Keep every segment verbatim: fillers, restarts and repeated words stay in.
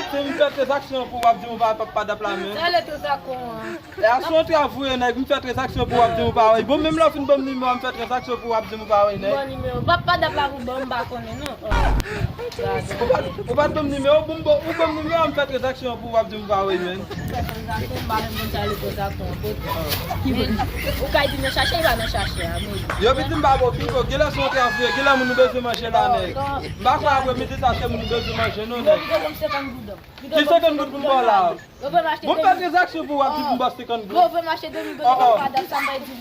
Se m fè tranzaksyon pou w ap di m ou pa wè papa dap la menm. Sa le tranzaksyon an. E a se yon trè vre nèg, m fè tranzaksyon pou w ap di m ou pa wè. Bon, menm lè w fin ban m nimewo a, m fè tranzaksyon pou w ap di m ou pa wè nèg. Bon nimewo. Papa dap la pou ban m, m pa konnen non. Ou pa, ou pa t ban m nimewo, bon, bon, ou ban m nimewo a, m fè tranzaksyon pou w ap di m ou pa wè menm. Fè tranzaksyon, m pa menm konn sa le tranzaksyon an kote. Men, ou ka di nan chache, li pa nan chache a, men. Yo piti m pa bo ki bo, genlè se yon trè vre, genlè moun ou bezwen manje la nèg. M pa kwè apre midi sa se moun ou bezwen manje non nèg. Yo, yo, yo, senkant goud. Ki senkant goud pou m ba w la? Bon, m fè tranzaksyon pou w ap di pou m ba w senkant goud.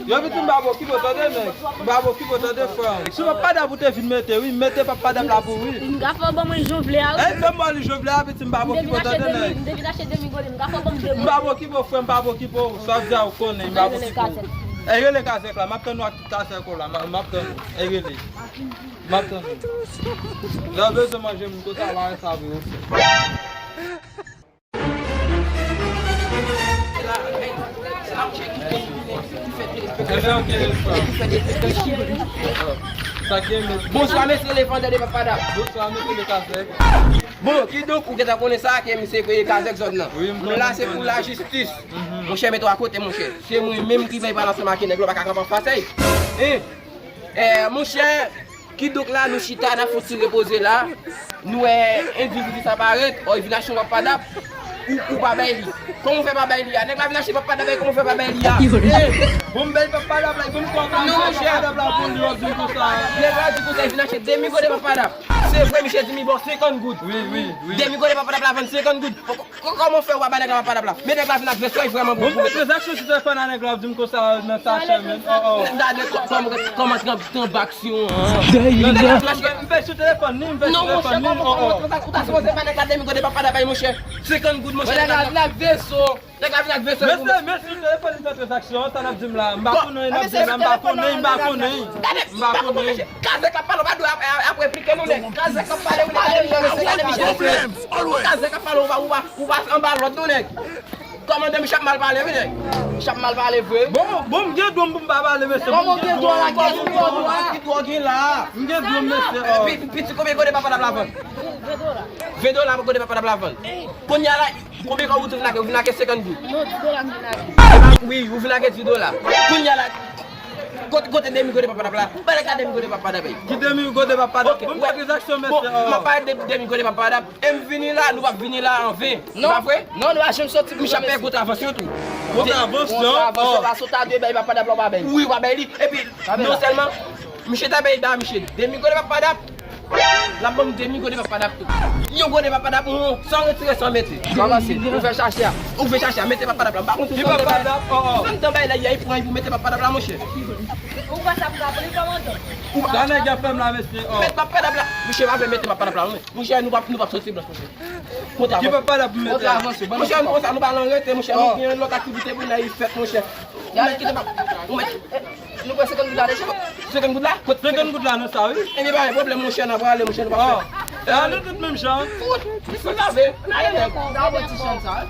Yo piti m pa bo ki bo tande nèg. M pa bo ki bo tande frè m. Si w pa dap ou te vin mete wi, mete papa dap la pou wi. M ka fè w ban mwen jan w vle a wi. Ey, fè m ba w li jan w vle a piti m pa bo ki bo tande nèg. M te vin achte demi gode, m ka fè w ban m de gode. M pa bo ki bo frè m, m pa bo ki bo. Sa w di a ou konnen, m pa bo ki bo. Ey, rele kazèk la, m ap tann ou ak tout kazèk ou la, m ap tann ou. Ey, rele. M ap tann ou. Lè w bezwen manje moun konsa la, sa vre ou fè. Ebyen, ok, frè. Sa gen men. Bonswa, mesye Lefandè de Papadap. Bonswa, mesye Lekazèk. Bon, kidonk, ou gentan konnen sa, ke misye kreye Kazèk zòn nan. Wi, m konnen. Nou la, se pou lajistis. Monchè, mete w akote, monchè. Se mwen menm ki bay pale ansanm ak nèg la, ou pa ka kanpe anfas, ey. Hein? Eh, monchè, kidonk la, nou chita, n ap fè yon ti repoze la. Nou wè endividi sa parèt, ò, li vin achte yon papa dap, ou, ou pa bay li. Kòman w fè pa bay li a? Nèg la vin achte papa dap, kòman w fè pa bay li a? Eh, bon, m bay papa dap la, bon, m kontan. Non, monchè. Papa dap la pou li, w ap di m konsa. Nèg la di konsa, li vin achte demi gode papa dap. Se vre, misye di m li ba w senkant goud. Wi, wi, wi. Demi gode papa dap la vann senkant goud. Kò-, kòman w fè w pa ba nèg la papa dap la? Men nèg la vin ak vès, wi, vrèman bon. Bon, m fè tranzaksyon sou telefòn a nèg la, di m konsa nan sachè, men. Oh, oh. Gade kò-, kòman, kòman tranzaksyon an. Nan nèg la, m fè sou telefòn li, m fè sou telefòn li, oh, oh. Non, monchè, kòman, kòman, ou ta sipoze ba nèg la demi gode papa dap la, monchè. Senkant goud, monchè. Nèg la vin ak veso. Nèg la vin ak veso. Mesye, mesye, sou telefòn li fè tranzaksyon, sa n ap di m la. M pa konnen, n ap di m la, m pa konnen, m pa konnen. Gade, m pa konnen. Kazèk la pale, ou pa dwe ap, ap, ap replike non, nèg. Kazèk ap pale, wi, nèg, gade misye, gade misye. Kazèk ap pale, ou pa, ou pa, ou pa anba lòd non, nèg. Kòmandan, misye ap mal pale, wi, nèg. Misye ap mal pale vre. Bon, bon, m gen dwa m pou m pa pale, mesye. Kòman w gen dwa la, kiyès ou gen dwa? Ki dwa w gen la? M gen dwa, mesye. Pi-, piti, konbyen gode papa dap la vann? Ven dola. Ven dola gode papa dap la vann. Kounye a la, konbyen kòb ou te vin lage? Ou vin lage senkant goud. Non, dis dola m vin lage. Wi, ou vin lage dis dola. Kounye a la, kote, kote demi gode papa dap la? Ba nèg la demi gode papa dap la. Ki demi gode papa dap? Ok, bon, m fè tranzaksyon, mesye. M ap pale de demi gode papa dap. E m vini la, nou p ap vini la an ven. Non. Se pa vre? Non, nou pa janm soti pou misye ap peye kontravans yo tou. Kontravans, non? Kontravans yo pa sot a de bay papa dap la, ou pa bay li. Wi, ou pa bay li. Epi, non sèlman, misye ta bay ba misye demi gode papa dap, l ap ban m demi gode papa dap tou. Yon gode papa dap, yon, san retire, san mete. Sa pase. Ou fè chache a. Ou fè chache a, mete papa dap la. M pa konn si papa dap, oh, oh. Sa m t anba la, y a pran pou mete papa dap la, monchè. Ou pa sa pou ka pran kòmandan. Sa nèg ap fè m la, mesye, oh. Mete papa dap la. Monchè, pa vle mete papa dap la, non. Monchè, nou p ap, nou p ap soti blanch, monchè. Ki papa dap mete? Monchè, nou konsa, nou pa nan rete, monchè. Nou gen lòt aktivite pou n al fèt, monchè. Ou mèt kite pa, ou mèt, nou pran senkant goud la deja. Senkant goud la? Kot senkant goud la nan sa, wi. Ebyen, pa gen pwoblèm, monchè, n a prale, monchè, nou pa fè. E a nou tout menm jan. Fout, fout lave. N a gen, n a gen,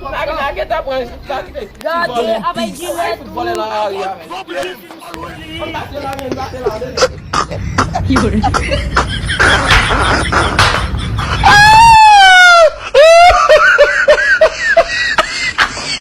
n a gen ta pran, ta kite. Gade, avèk Gilbert. Fout vòlè nan lari a, men. Ann pase la, men, n pase la, men.